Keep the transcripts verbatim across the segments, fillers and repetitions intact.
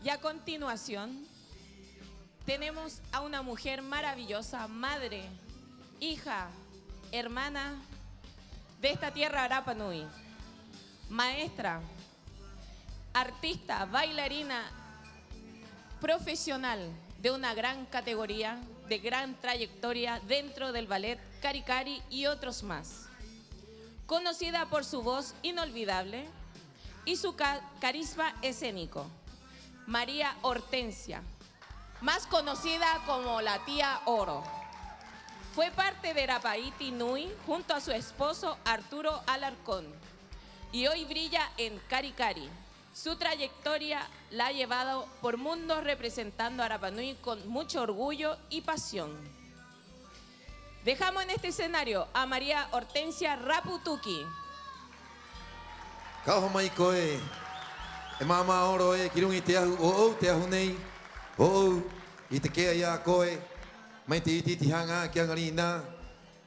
Y a continuación, tenemos a una mujer maravillosa, madre, hija, hermana de esta tierra Rapa Nui, maestra, artista, bailarina profesional de una gran categoría, de gran trayectoria dentro del ballet Kari Kari y otros más. Conocida por su voz inolvidable y su ca-, carisma escénico, María Hortensia, más conocida como la Tía Oro. Fue parte de Rapa Iti Nui junto a su esposo Arturo Alarcón, y hoy brilla en Kari Kari. Su trayectoria la ha llevado por mundos representando a Rapa Nui con mucho orgullo y pasión. Dejamos en este escenario a María Hortensia Rapu Tuki. Ka oho mai koe, e māmā Oro ē, ki ruŋa i te ahu ō'ou, te ahu nei ō'ou, i take'a i a koe mai te iti-iti haŋa ki 'aŋarinā.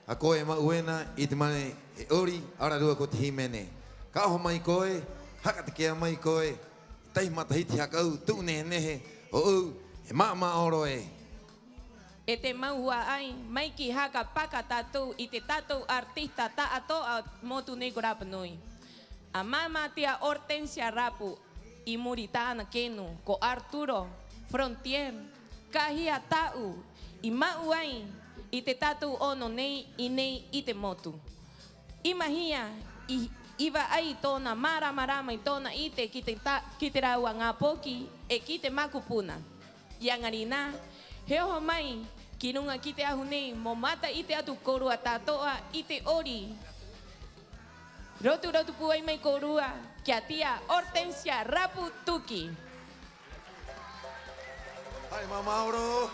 A koe e ma'u ena i te mane he 'ori, ararua ko te hīmene. Ka oho mai koe, haka take'a mai koe, e tahi matahiti haka 'ou, tu'u nehe-nehe ō'ou, e māmā Oro ē. E te mau hua'ai, mai ki haka paka tātou i te tātou artista ta'ato'a o te motu nei ko Rapa Nui. A māmā Tía Hortensia Rapu, 'i muri i tā'ana kenu ko Arturo Frontier, ka hia ta'u i ma'u ai i te tātou 'ono nei 'i nei i te motu. 'I mahia, i, i va'ai i tō'ona mārama-rama, i tō'ona 'ite ki te ta-, ki te rāua ŋā poki 'e ki te makupuna. 'I 'aŋarinā, he oho mai ki ruŋa ki te ahu nei mo mata'ite atu kōrua ta'ato'a i te 'ori. Rotu-rotu pūai mai kōrua ki a Tía Hortensia Rapu Tuki. Hai, māmā Oro.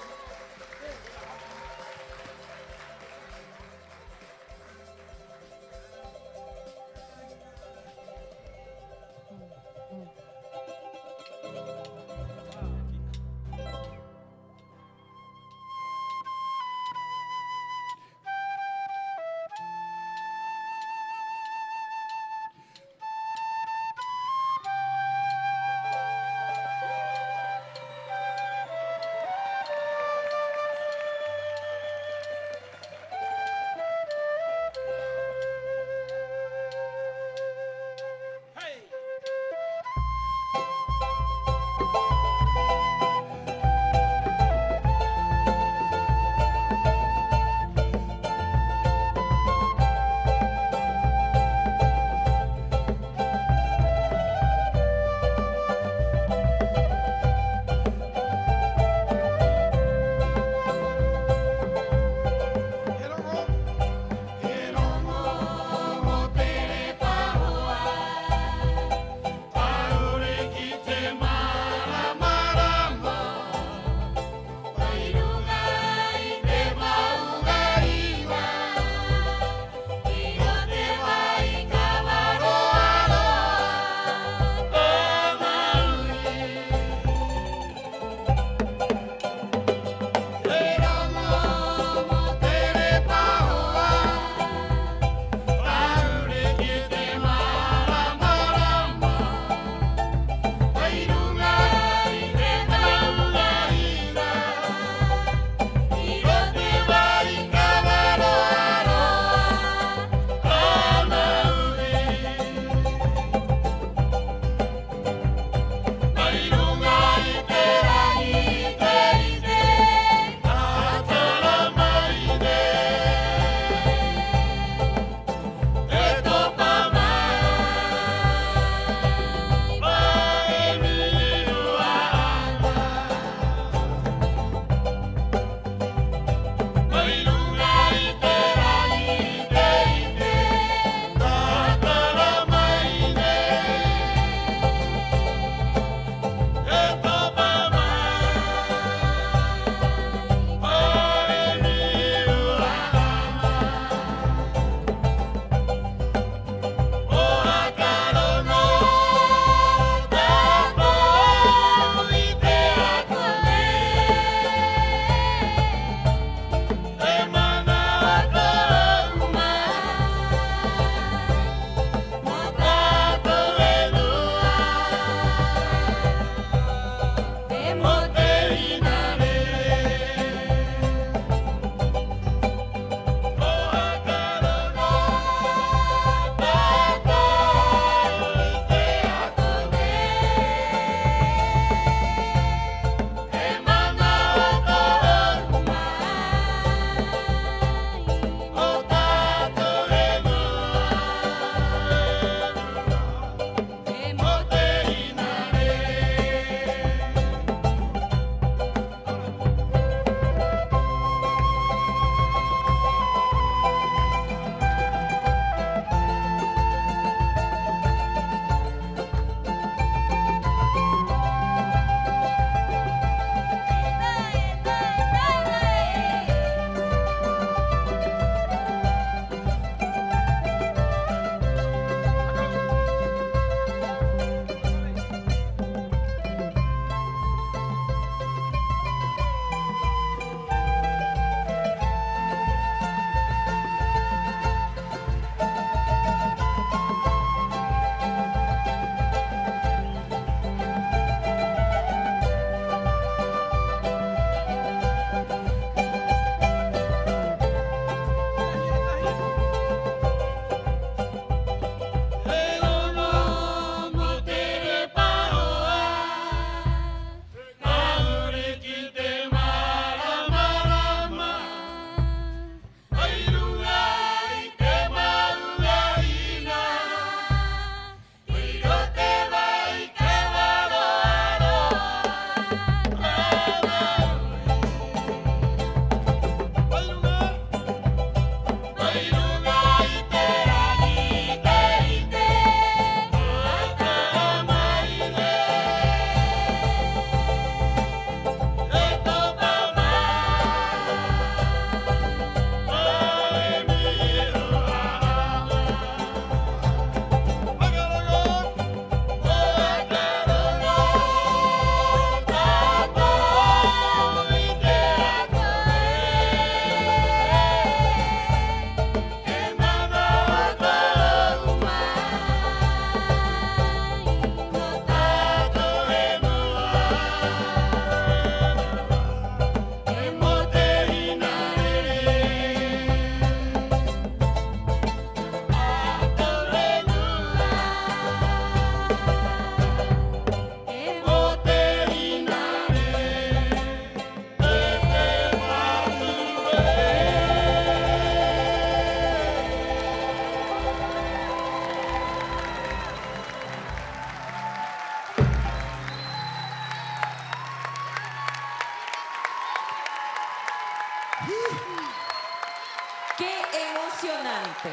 Impresionante.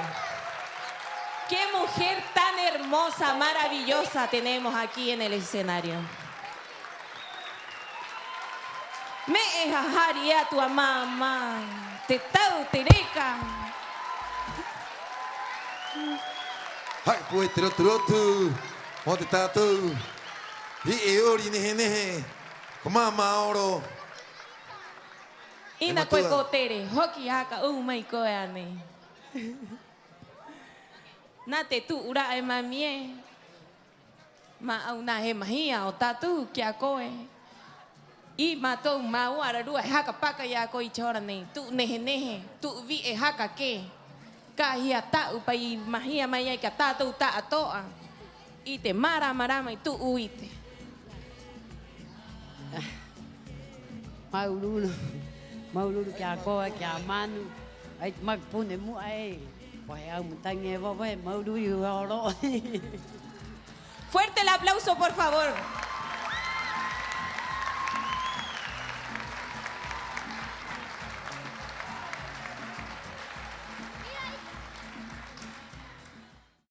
Qué mujer tan hermosa, maravillosa tenemos aquí en el escenario. Me'e hahari atu a māmā, te tau, te reka. Hai pūai te rotu-rotu mo te tātou vi'e ori nehe-nehe, ko Māmā Oro. 'Ina koe ko Tere, hoki haka 'ou mai koe a nei. Nā te tu'u ra'a e mami ē. Mā'au nā he mahia o tātou ki a koe. 'I mātou māua ararua he haka paka i a koe 'i te hora nei. Tu'u nehe-nehe, tu'u vi'e haka kē. Ka hia ta'u pa'i mahia mai ai ki a tātou ta'ato'a. 'I te mārama-rama i tu'u 'ite. Māuru-uru, māuru-uru ki a koe, ki a Manu, 'ai te makupuna mu'a ē, ko he 'au matagi e vave, māuru-uru i horo. Fuerte el aplauso, por favor.